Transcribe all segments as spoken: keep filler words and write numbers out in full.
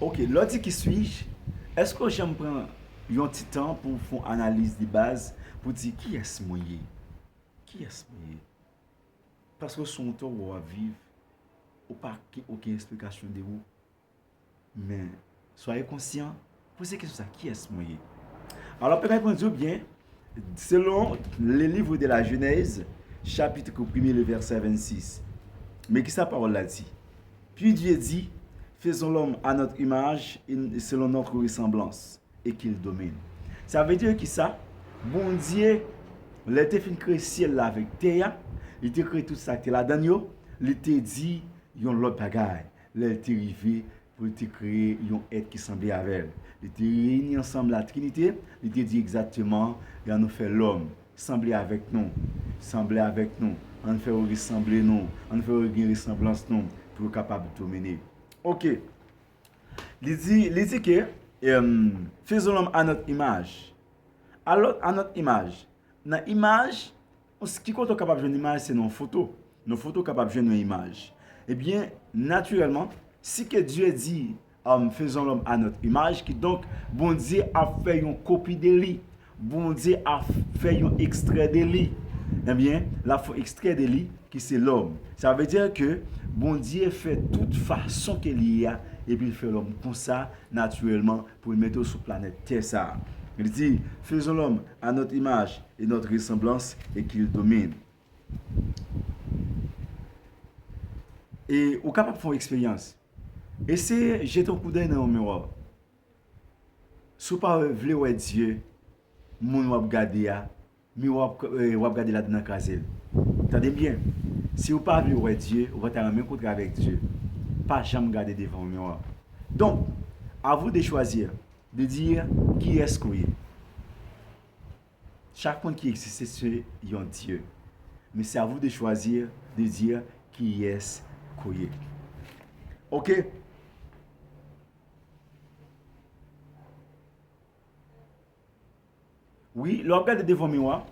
Ok, lè w di qui suis-je, èske w janm pran yon ti tan pou w fè yon analiz de baz pou di kiyès mwen ye? Kiyès mwen ye? Paske w se yon tò w ap viv, ou pa gen okenn esplikasyon de ou. Men, soyez conscient, poze kesyon sa, kiyès mwen ye? Alò, pèmèt mwen di w byen, selon le livre de la Genèse, chapitre premier, le verset vingt-six. Men kisa pawòl la di? Puis Dieu dit, faisons l'homme à notre image et selon notre ressemblance, et qu'il domine. Sa vle di ki sa? Bondye, lè l te fin kreye syèl la avèk tè a, li te kreye tout sa ki te ladan l yo, li te di yon lòt bagay. Lè l te rive pou l te kreye yon èt ki sanble avè l. Li te reyini ansanm la Trinite, li te di egzakteman, ann nou fè lòm, sanble avèk nou, sanble avèk nou, ann fè yo resanble nou, ann fè yo gen resanblans nou, pou yo kapab domine. Ok. Li di, li di ke, euh, faisons l'homme à notre image. Alò, à notre image. Nan imaj, ki kote w kapab jwenn imaj, se nan yon foto. Nan foto, w kapab jwenn yon imaj. Ebyen, natirèlman, si ke Dye di, um, faisons l'homme à notre image, kidonk, Bondye ap fè yon kopi de li. Bondye ap fè yon ekstrè de li. Ebyen, l ap fè yon ekstrè de li, ki se lòm. Sa vle di ke Bondye fè tout fason ke li ye a, epi l fè lòm konsa, natirèlman, pou l mete w sou planèt tè sa a. Li di, faisons l'homme à notre image et notre ressemblance, et qu'il domine. E ou kapab fè yon eksperyans. Eseye jete yon koudèy nan yon miwa. Si w pa vle wè Dye, moun w ap gade a, miwa w ap, eh, w ap gade ladan nan kraze l. Tande m byen. Si w pa vle wè Dye, ou pa ta renmen kontre avèk Dye, pa janm gade devan yon miwa. Donc, à vous de choisir, de dire qui est-ce que w ye. Chaque monde qui existe, c'est un Dieu. Mais c'est à vous de choisir, de dire qui est-ce que w ye. Ok? Wi, lè w ap gade devan miwa,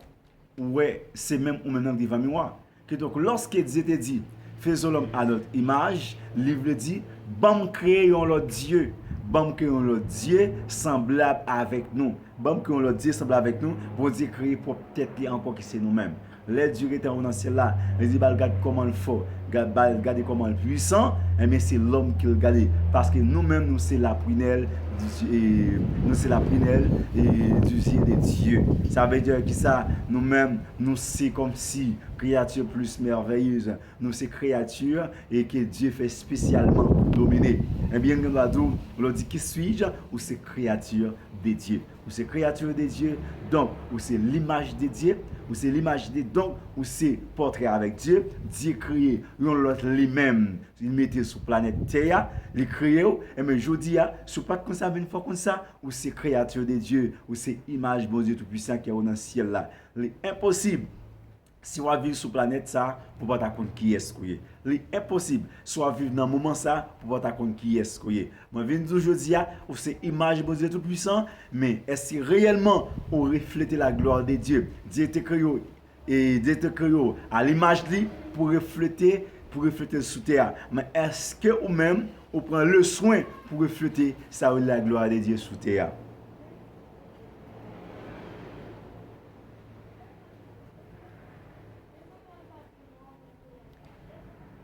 ou wè se menm ou menm nan k devan miwa. Kidonk, lòske Dye te di, faisons l'homme à notre image, li vle di, ban m kreye yon lòt Dye. Ban m kreye yon lòt Dye sanblab avèk nou. Ban m kreye yon lòt Dye sanblab avèk nou. Bondye kreye pwòp tèt li ankò ki se nou menm. Lè Dye rete anwo nan syèl la, li di, ba l gad kòman l fò, gad, ba l gade kòman l pwisan, enben se lòm ke l gade. Paske nou menm, nou se la prunelle du, eh, nou se la prunelle, eh, du pied de Dieu. Sa vle di ki sa? Nou menm, nou se kòmsi créature plus merveilleuse. Nou se kreyati, e ke Dye fè espesyalman pou domine. Ebyen, gen dwa di w, lè w di, qui suis-je? Ou se kreyati de Dye. Ou se kreyati de Dye, donk, ou se limaj de Dye, ou se limaj de, donk, ou se pòtrè avèk Dye. Dye kreye yon lòt li menm, li mete l sou planèt tè a, li kreye w, enben, jodi a, si w pa t konn sa, vin fè w konn sa, ou se kreyati de Dye, ou se imaj Bondye Toupisan ki anwo nan syèl la. Li enposib. Si w ap viv sou planèt sa, pou w pa ta konn kiyès ou ye. Li enposib, si w ap viv nan moman sa, pou w pa ta konn kiyès ou ye. Mwen vin di w jodi a, ou se imaj Bondye Toupisan, men èske reyèlman ou reflete la gloire de Dieu? Dye te kreye w, e Dye te kreye w a limaj li pou reflete, pou reflete l sou tè a. Men èske ou menm, ou pran le swen pou reflete sa yo rele la gloire de Dieu sou tè a?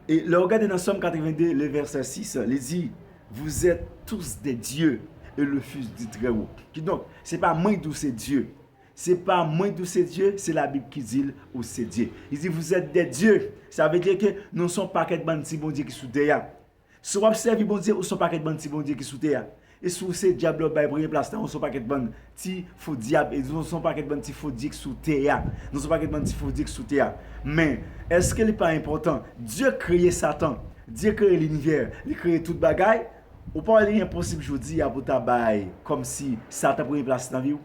E lè w gade nan Sòm katrevennde, le vèsè sis, li di, vous êtes tous des dieux et le Fils du Très-Haut. Kidonk, se pa mwen ki di w se Dye. Se pa mwen ki di w se Dye, se Labib ki di l ou se Dye. Li di, vous êtes des dieux. Sa vle di ke nou se yon pakèt bann ti bondye ki sou tè a. Si w ap sèvi Bondye, ou se yon pakèt bann ti bondye ki sou tè a. E si w se dyab la, w bay premye plas la, ou se yon pakèt bann ti fo dyab, e ou se yon pakèt bann ti fo dye ki sou tè a. Nou se yon pakèt bann ti fo dye ki sou tè a. Men, èske li pa enpòtan? Dye kreye Satan. Dye kreye linivè. Li kreye tout bagay. Ou pa wè li enposib jodi a pou ta bay kòmsi Satan premye plas nan vi w?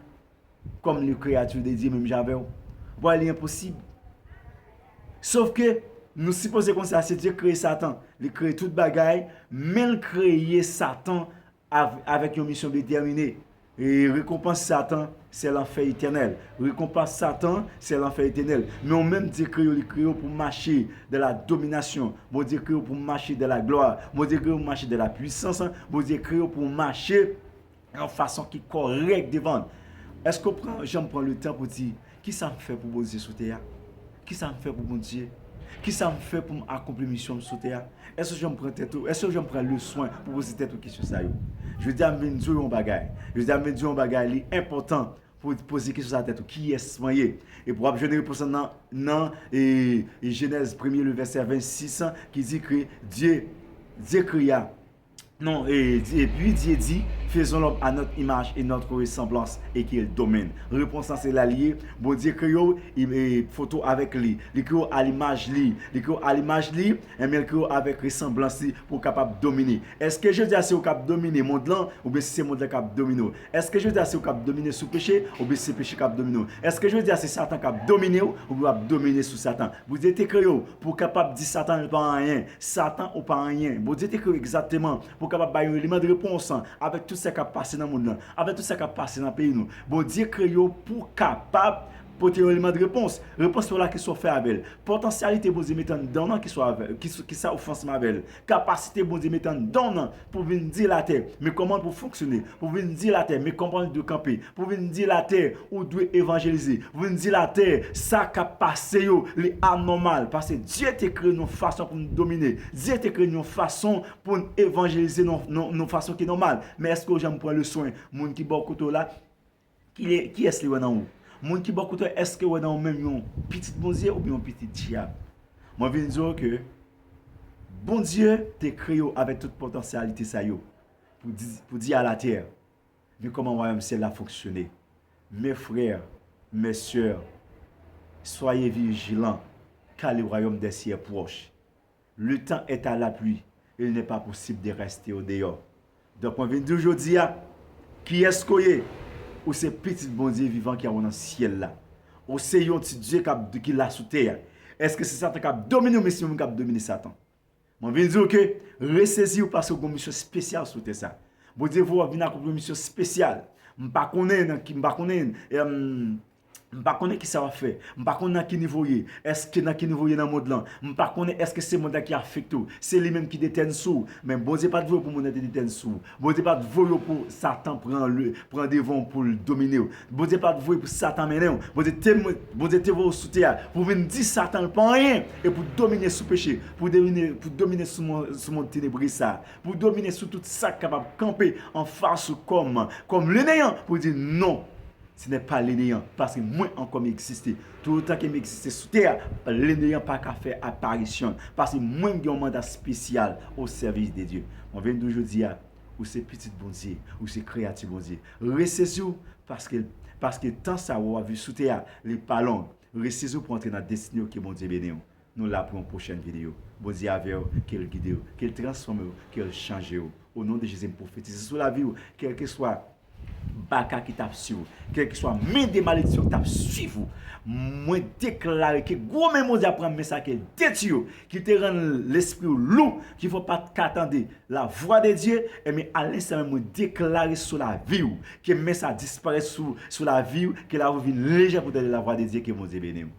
Kòm li kreyati de Dye menm jan avè w. Ou pa wè li enposib? Sof ke nou sipoze konn sa, se Dye k kreye Satan. Li kreye tout bagay, men l kreye Satan av-, avèk yon misyon detèmine. E rekonpans Satan, Se lanfè etènèl. Rekonpans Satan, se lanfè etènèl. Men ou menm, Dye kreye w, li kreye w pou mache dans la domination. Bondye kreye w pou mache dans la gloire. Bondye kreye w pou mache dans la puissance. Bondye kreye w pou mache yon fason ki kòrèk devan l. Èske w pran, janm pran letan pou di, "Kisa m fè pou Bondye sou tè a? Kisa m fè pou Bondye? Kisa m fè pou m akonpli misyon m sou tè a?" Èske w janm pran tèt ou, èske w janm pran le swen pou poze tèt ou kesyon sa yo? Jodi a, m vin di w yon bagay. Jodi a, m vin di w yon bagay, li enpòtan pou w poze kesyon sa a tèt ou, "Kiyès mwen ye?" Epi w ap jwenn repons lan nan, nan e, e Jenèz premye, le vèsè vennsis, ki di ke Dye, Dye krea Non, e, di- epi Dye di, "Faisons l'homme à notre image et notre ressemblance, et qu'il domine." Repons lan se la li ye. Bondye kreye w, e, e, foto avèk li. Li kreye w a limaj li. Li kreye w a limaj li, enben, li kreye w avèk resanblans li pou w kapab domine. Èske jodi a se ou k ap domine mond lan, oubyen si se mond lan k ap domine w? Èske jodi a se ou k ap domine sou peche, oubyen si se peche k ap domine w? Èske jodi a se Satan k ap domine w, oubyen w ap domine sou Satan? Bondye te kreye w pou w kapab di Satan li pa anyen. Satan ou pa anyen. Bondye te kreye w egzakteman pou w kapab bay yon eleman de repons avèk tout sa k ap pase nan mond lan, avèk tout sa k ap pase nan peyi nou. Bondye kreye w pou w kapab pote yon eleman de repons. Repons ou la, kisa w fè avè l? Potansyalite Bondye mete anndan w nan, kisa w avè, kisa, kisa ou fè ansanm avè l? Kapasite Bondye mete anndan w nan pou vin di latè men kòman l pou fonksyone, pou vin di latè men kòman l dwe kanpe, pou vin di latè ou dwe evanjelize, pou vin di latè sa k ap pase yo, li anòmal, paske Dye te kreye n yon fason pou n domine, Dye te kreye n yon fason pou n evanjelize nan, nan, nan fason ki nòmal. Men èske w janm pran le swen moun ki bò kote w la? Ki le- kiyès li wè nan ou? Moun ki bò kote w, èske wè nan ou menm yon pitit Bondye oubyen yon pitit dyab? Mwen vin di w ke Bondye te kreye w avèk tout potansyalite sa yo pou di, pou di a latè, men kòman wayòm syèl la fonksyone. Mes frères, mes sœurs, soyez vigilants, car le royaume des cieux est proche. Le temps est à la pluie, il n'est pas possible de rester au dehors. Donk, mwen vin di w jodi a, kiyès ke w ye? Ou se pitit Bondye vivan ki anwo nan syèl la. Ou se yon ti Dye k ap, ki la sou tè a. Èske se Satan k ap domine w, men se yon moun k ap domine Satan? Mwen vin di w ke resezi w paske w gen yon misyon espesyal sou tè sa. Bondye voye w vin akonpli yon misyon espesyal. M pa konnen nan ki, m pa konnen, em, m pa konnen kisa w ap fè. M pa konnen nan ki nivo w ye. Èske nan ki nivo w ye nan mond lan? M pa konnen èske se mond lan ki afekte w. Se li menm ki detèn sou w. Men Bondye pa t voye w pou moun nan te detèn sou w. Bondye pa t voye w pou Satan pran le, pran devan w pou l domine w. Bondye pa t voye pou Satan mennen w. Bondye te, Bondye te voye w sou tè a pou vin di Satan l pa anyen e pou domine sou peche, pou domine, pou domine sou mon- sou mond tenebre sa, pou domine sou tout sa k kapab kanpe anfas ou kòm, kòm leneyan, pou di non. Ce n'est pas le néant, paske mwen ankò m egziste. Toutotan ke m egziste sou tè a, le néant pa ka fè aparisyon l, paske mwen gen yon manda espesyal o sèvis de Dye. Mwen vin di w jodi a, ou se pitit Bondye, ou se kreyati Bondye. Resezi w, paske, paske tan sa w ap viv sou tè a, li pa long. Resezi w pou antre nan destine w, ke Bondye beni w. Nou la pou yon pwochèn videyo. Bondye avè w, ke l gide w, ke l transfòme w, ke l chanje w. O non de Jezi, m pwofetize sou lavi w, kèlkeswa baka ki t ap swiv ou, kèlkeswa men de malediksyon ki t ap swiv ou, mwen deklare ke gwo men Bondye a pran men sa, ke l detwi yo, ki te rann lespri w lou, ki fè w pa t ka tande lavwa de Dye, ebyen, alensè menm mwen deklare sou lavi w, ke men sa disparèt sou, sou lavi w, ke lavi w vin lejè pou tande lavwa de Dye, ke Bondye beni w.